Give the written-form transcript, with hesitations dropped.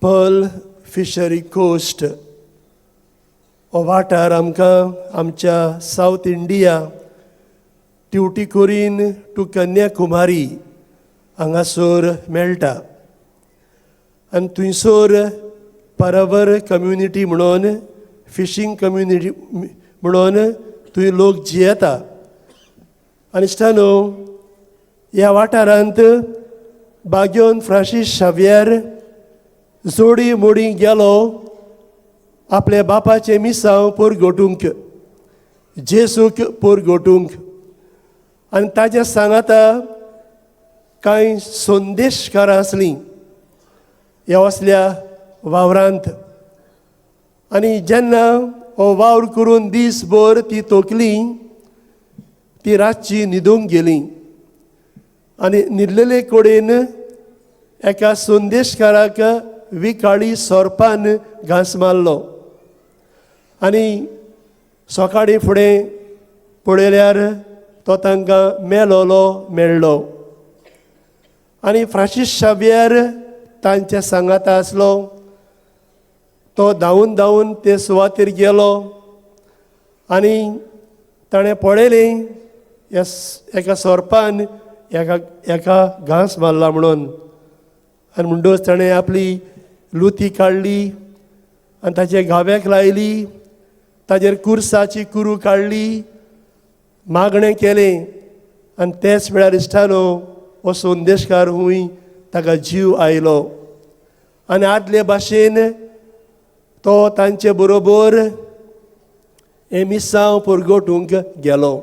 Pearl fishery coast हो वाठार आमकां आमच्या सावथ इंडिया, ट्युटिकोरीन टू कन्याकुमारी हांगासर मेळटा. आनी थंयसर परवर कम्युनिटी म्हणून, फिशींग कम्युनिटी म्हणून थंय लोक जियेता. आनी इश्टानो, ह्या वाठारांत बाग्योन फ्रांसीस शाव्यार जोडी मोडी गेलो आपल्या बापाचें मिसांव परगटूंक, जेसूक परगटूंक. आनी ताज्या सांगाता कांय संदेशकारां आसलीं ह्या असल्या वावरांत. आनी जेन्ना हो वावर करून दीसभर ती तोकली, ती रातची न्हिदूंक गेली. आनी न्हिदलेले कडेन एका संदेशकाराक विकाळी सोरपान घांस मारलो. आनी सकाळीं फुडें पळयल्यार तो तांकां मेलोलो मेळ्ळो. आनी फ्रांसीस शावियर तांच्या सांगाता आसलो. तो धांवून धांवून ते सुवातेर गेलो आनी ताणें पळयलें, ह्या एका सोरपान एका एका घांस मारला म्हणून. आनी म्हणटकच ताणें आपली लुती काडली आनी ताचे घाव्याक लायली, ताजेर कुर्साची कुरू काडली, मागणें केलें. आनी तेच वेळार इश्टानो, हो संदेशकार हूंय ताका जीव आयलो आनी आदले भाशेन तो तांचे बरोबर हें मिसांव परगटूंक गेलो.